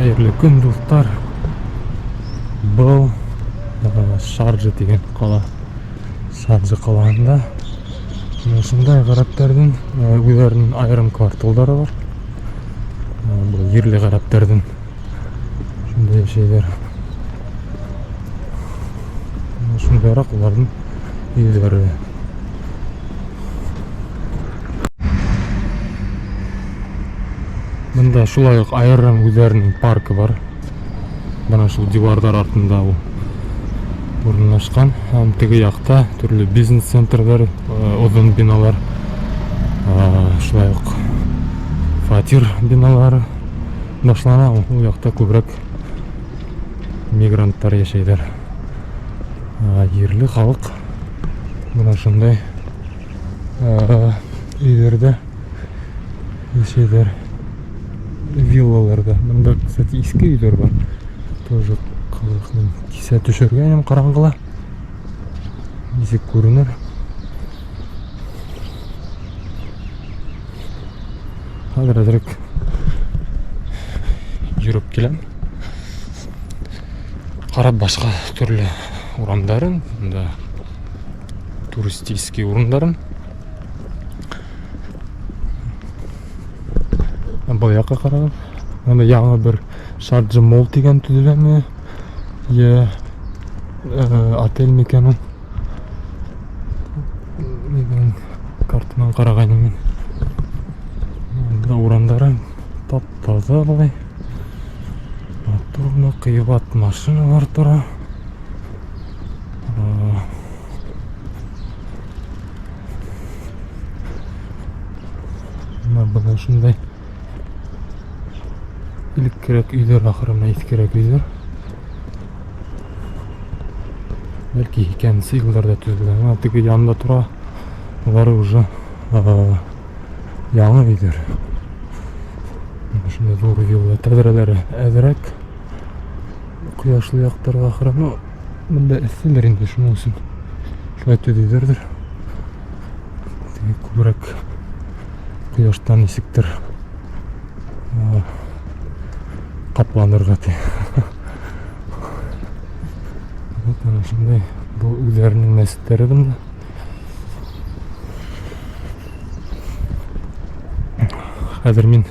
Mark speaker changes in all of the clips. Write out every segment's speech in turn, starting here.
Speaker 1: Хәйерле көн, дуҫтар. Был Шарджа тигән ҡала. Шарджа ҡалаһында менә шундай ғәрәптәрҙең үҙҙәренең айырым кварталдары бар. Был ерле ғәрәптәрҙең шундай йәшәйҙәр. Менә шундайыраҡ уларҙың өйҙәре. Бында шулай уҡ айырым үҙҙәренең паркы бар. Бына шул диварҙар артында ул урынлашҡан. Һәм теге яҡта төрлө бизнес центрҙар, оҙон биналар, шулай уҡ фатир биналары башлана. Ул яҡта күберәк мигранттар йәшәйҙәр. Ерле халыҡ бына шундай өйҙәрҙә йәшәйҙәр, виллаларҙа. Бында, кстати, иҫке өйҙәр бар. Тоже ҡыҙыҡ. Мин кисә төшөргәйнем ҡараңғыла. Нисек күренер. Хәҙер әҙерәк йөрөп киләм. Ҡарап башҡа төрлө урамдарын, бында туристический урындарын. Был яҡҡа ҡарағыҙ. Бында яңы бер Шарджа Мол тигән төҙөләме? Йә отель микән ул? Нидән картанан ҡарағайным мин. Бында урамдары тап-таҙа былай. Матур ғына ҡыйбат машиналар тора. Бына бына шундай элеккерәк өйҙәр ахыры, менә иҫкерәк өйҙәр. Бәлки икенсе йылдарҙа төҙөлгән. Бына теге янында тора. Улары уже яңы өйҙәр. Менә шундай ҙур вилла, тәҙрәләре әҙерәк ҡояшлы яҡтарға ахыры. Ну, бында эҫселер инде, шуның өсөн шулай төҙөйҙәрҙер. Теге күберәк ҡояштан нисектер ҡапланырға ти. Вот ана шундай был үҙҙәренең мәсеттәре бында. Хәҙер мин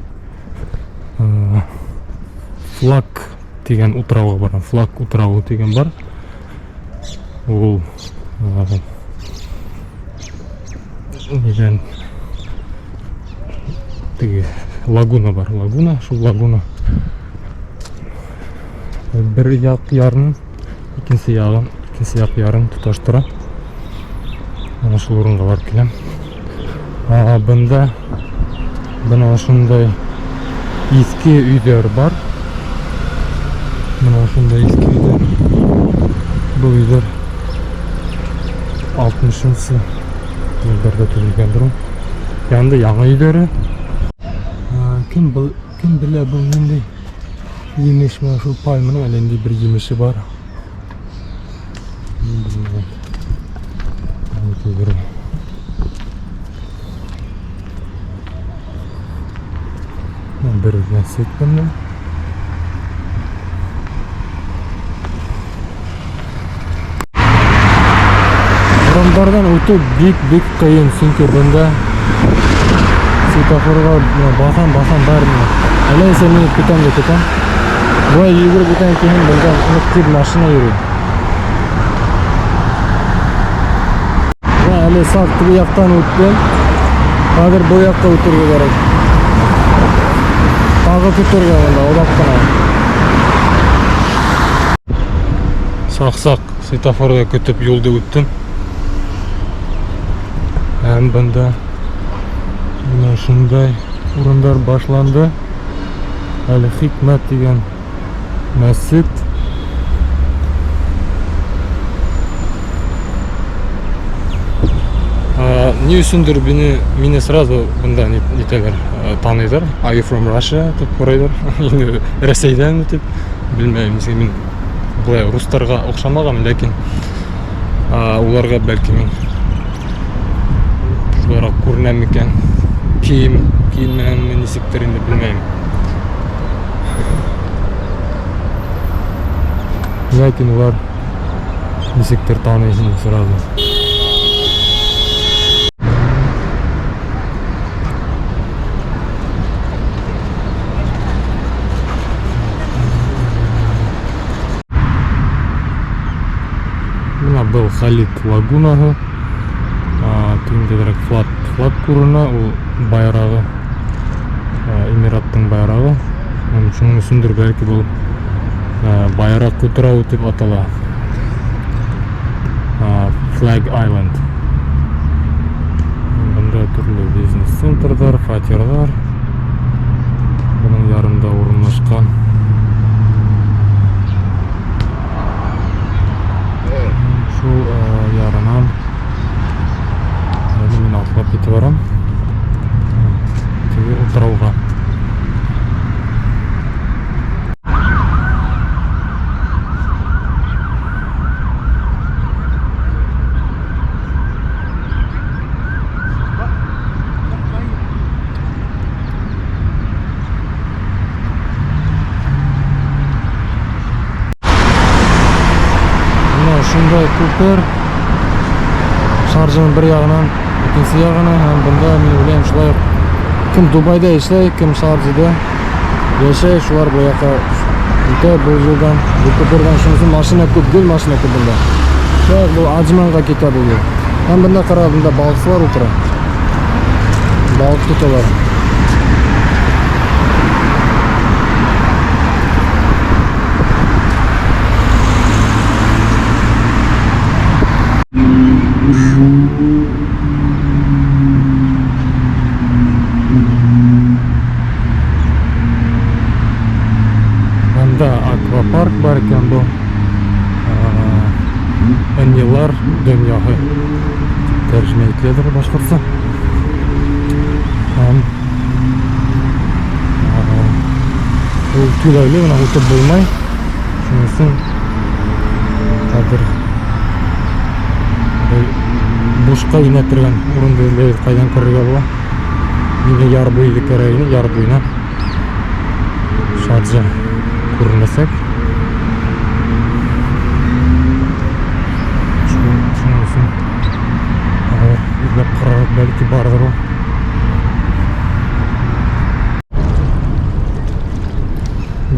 Speaker 1: Флаг тигән утрауға барам. Флаг утрауы тигән бар. Ул нидән теге лагуна бар. Лагуна, шул лагуна бер яҡ ярын, икенсе яғын, икенсе яҡ ярын тоташтыра. Ана шул урынға барып киләм. Бында бына шундай иҫке өйҙәр бар. Бына шундай иҫке өйҙәр. Был өйҙәр 60-нчы йылдарҙа төҙөлгәндер ул. Янында яңы өйҙәре. Кем был, кем белә был ниндәй емеш, менә шул пальманың әллә ниндәй бер емеше бар. Белмәйем. Түгел. Бер мәсет бында. Урамдарҙан үтеү бик-бик ҡыйын, сөнки бында светофорға баҫам, баҫам бәренә. Әллә нисә минут көтәм дә көтәм. Былай йүгереп үтәм тиһәң, бында ныҡ тиҙ машина йөрөй. Бына әле саҡ теге яҡтан үттем. Хәҙер был яҡҡа үтергә кәрәк. Тағы көтөргә бында оҙаҡ ҡына. Саҡ-саҡ светофорҙа көтөп юлды үттем. Һәм бында менә шундай урындар башланды. Әл-Хикмәт тигән мәсет. Ни өсөндөр мине сразу бында нитәләр, таныйҙар. Are you from Russia? Тип һорайҙар. Инде Рәсәйҙәнме тип. Белмәйем, нисек мин былай рустарға оҡшамаған, ләкин уларға бәлки мин шулайыраҡ күренәм микән? Кейем, кейем менәнме нисектер инде белмәйем. Ләкин улар нисектер таный һине сразу. Бына был Халид лагунаһы. Тегендәгерәк флаг, флаг күренә, ул байрағы, Эмираттың байрағы. Шуның өсөндөр бәлки был байраҡ утрауы тип атала. Flag Island. Бында төрлө бизнес-центрҙар, фатирҙар. Бының ярында урынлашҡан. Шул ярынан әле мин атлап китеп барам. Теге утрауға. Бына шундай күпер. Шаржаның бер яғынан икенсе яғына, һәм бында мин уйлайым, шулай уҡ кем Дубайҙа эшләй, кем Шаржада йәшәй, шулар был яҡҡа үтә был юлдан, был күперҙән. Шуның өсөн машина күп, гел машина күп бында. Шулай уҡ был Аджманға китә был юл. Һәм бында ҡара, бында балыҡсылар ултыра. Балыҡ тоталар. Бында аквапарк бар икән был. Ынйылар донъяһы тип тәржемә ителәлер башҡортса. Һәм ул түләүле, бына үтеп булмай. Шуның өсөн хәҙер был бушҡа инә торған урынды эҙләйбеҙ, ҡайҙан керергә була. Миңә яр буйы кәрәк ине, яр буйына Шаржа күренәсәк. Шуның өсөн хәҙер эҙләп ҡарарға, бәлки барҙыр ул.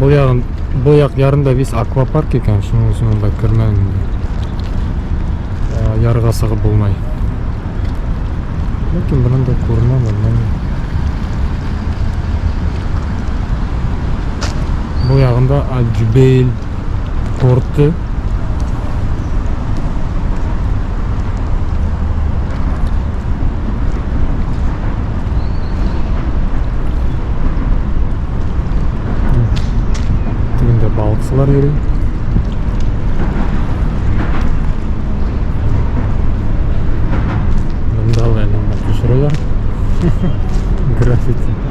Speaker 1: Был яғын, был яҡ ярында весь аквапарк икән, шуның өсөн унда кермәнем инде. Ярға сығып булмай. Ләкин бынан да күренә нормально. Был яғында Аль-Джубейл порты. Тегендә балыҡсылар йөрөй. Бында ла әле төшөрәләр. Граффити.